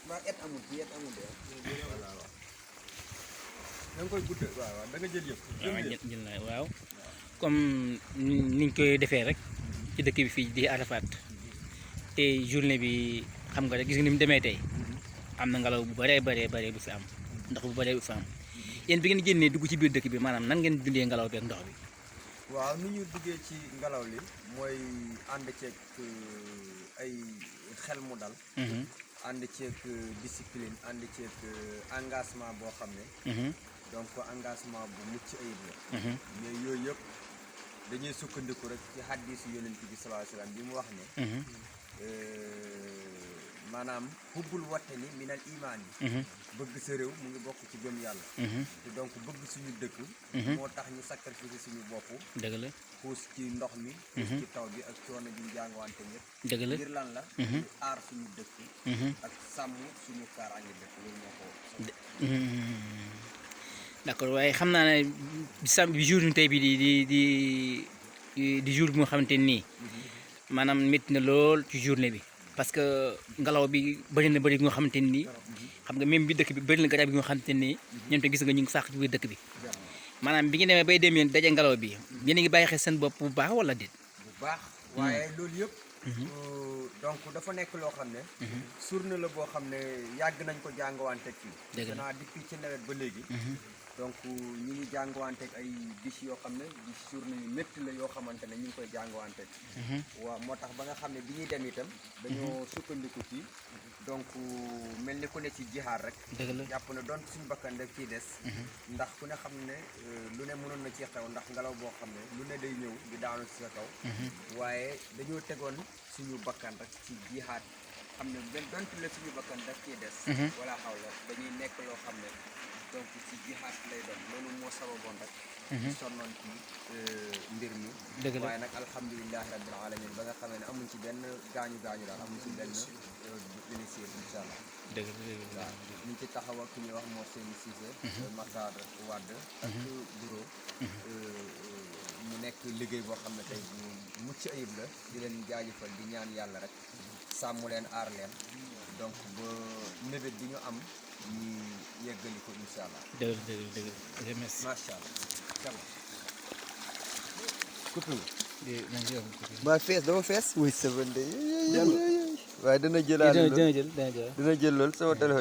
mbaa et amul ci et amul de. voilà waaw. da nga koy guddee waaw da nga jël yëpp. jël naa waaw comme niñ koy defee rek ci dëkk bi fii di Arafat te journée bi xam nga rek gis nga ni mu demee tey am na ngelaw bu bëree bëree bu fi am ndox bu bëree bu fi am yéen bi ngeen génnee dugg ci biir dëkk bi maanaam nan ngeen dundee ngelaw bi ak ndox bi. waaw ni ñu duggee ci ngelaw li mooy ànd ceeg ay xel mu dal. ànd ceeg discipline ànd ceeg engagement boo xam ne. donc engagement bu mucc ayib la. mais yooyu yëpp dañuy sukkandiku rek ci hadiisu yonent bi sallallahu alayhi wa sallam bi mu wax ne. maanaam hubbul watani minal imaan yi. bëgg sa réew mu ngi bokk ci gëm yàlla. te donc bëgg suñu dëkk. moo tax ñu sacrifice suñu bopp. dëgg la xuus ci ndox mi. xuus ci taw bi ak coono bi ñu jàngwante ñëpp. dëgg la ngir lan la. aar suñu dëkk. ak sàmm suñu kaaraange dëkk loolu moo ko. d'accord waaye xam naa ne bi jour ni tey bi di jour bi nga xamante nii maanaam métti na lool ci journée bi parce que ngelaw bi bëri na bëri nga xamante nii xam nga même bi dëkk bi bëri na garab yi nga xamante nii ñoom te gis nga ñu ngi sax ci biir dëkk bi maanaam bi ngi demee bay dem yéen daje ngelaw bi yéen a ngi bàyyi xel seen bopp bu baax wala déet. bu baax waaye loolu yëpp. donc dafa nekk loo xam ne. journée la boo xam ne yàgg nañ ko jàngawanteeg fii. dëgg la depuis ci nawet ba léegi. donc ñu ngi jàngawanteeg ay bis yoo xam ne bis journée yu métti la yoo xamante ne ñu ngi koy jàngawanteeg. waaw moo tax ba nga xam ne bi ñuy dem itam. dañoo sukkandiku ci donc mel ni ku ne ci jihaar rek. dëgg la jàpp ne doon suñu bakkan rek ciy des. ndax ku ne xam ne lu ne mënoon na ci xew ndax ngelaw boo xam ne lu ne day ñëw di daanu ci sa kaw. waaye dañoo tegoon suñu bakkan rek ci jihaat xam ne benn donte la suñu bakkan daf ciy des. wala xaw la dañuy nekk loo xam ne donc ci jihaat lay doon loolu moo sababoon rek. sonnoon ci mbir mi. dëgg la waaye nag alhamdulilahi rabbil alamin ba nga xamee ne amuñ ci benn gaañu daal amuñ ci benn blessure incha allah. dëgg la waaw ñu ci taxaw ak ki ñuy wax moo seen Cissé. Massar Wade ak bureau. mu nekk liggéey boo xam ne tey bu mucc ayib la di leen jaajëfal di ñaan yàlla rek sàmm leen aar leen donc ba mébét bi ñu am ñu yeggali ko incha allah. dëgg merci. macha allah. ba fees dafa fees. wuy sa bënde waaye dana jëlaat dina jël dina jël lool sama téléphone.